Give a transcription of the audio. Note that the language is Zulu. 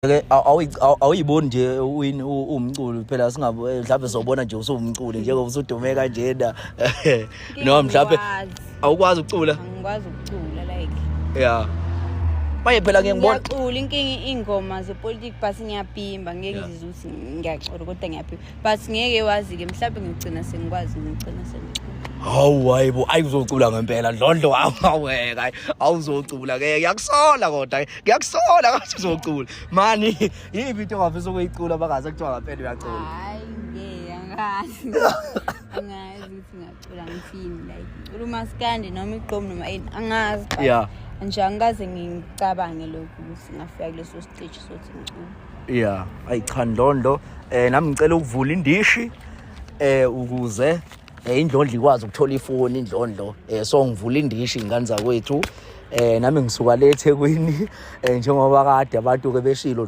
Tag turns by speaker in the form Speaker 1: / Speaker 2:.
Speaker 1: Ke awuyiboni nje uyini uwumculi phela, singabe mhlawumbe sobona nje usuwumculi njengoba usudume kanjena, noma mhlawumbe
Speaker 2: Ngikwazi.
Speaker 1: Awukwazi ukucula?
Speaker 2: Angikwazi ukucula, like.
Speaker 1: Yeah, manje phela ngeke ngibona.
Speaker 2: Ngiyacula, inkinga iy'ngoma zepolitiki, but ngiyabhimba, ngeke ngizwe ukuthi ngiyacula, kodwa ngiyabhimba, but ngeke wazi-ke, mhlawumbe ngigcina sengikwazi, ngigcina sengicula.
Speaker 1: Hawu, hayibo, ayizocula ngempela, Ndlondlo. Aweka, awuzocula ke, ngiyakusola, kodwa ngiyakusola ngathi uzocula mani. Yiphi into ongafisa ukuyicula bangaze kuthiwa ngempela uyacula?
Speaker 2: Hhayi, ngeke, angazi, angazi ukuthi ngingacula ngithini, like ngicula umaskandi noma igqomu noma ini, angazi, but nje angikaze ngicabange lokhu ukuthi ngafika kuleso stage sokuthi ngicule.
Speaker 1: Yeah, ayi cha, Ndlondlo, nami ngicela ukuvula indishi ukuze iNdlondlo ikwazi ukuthola ifoni, iNdlondlo. So ngivula indishi, ingane zakwethu. Nami ngisuka le eThekwini, njengoba kade abantu ke beshilo.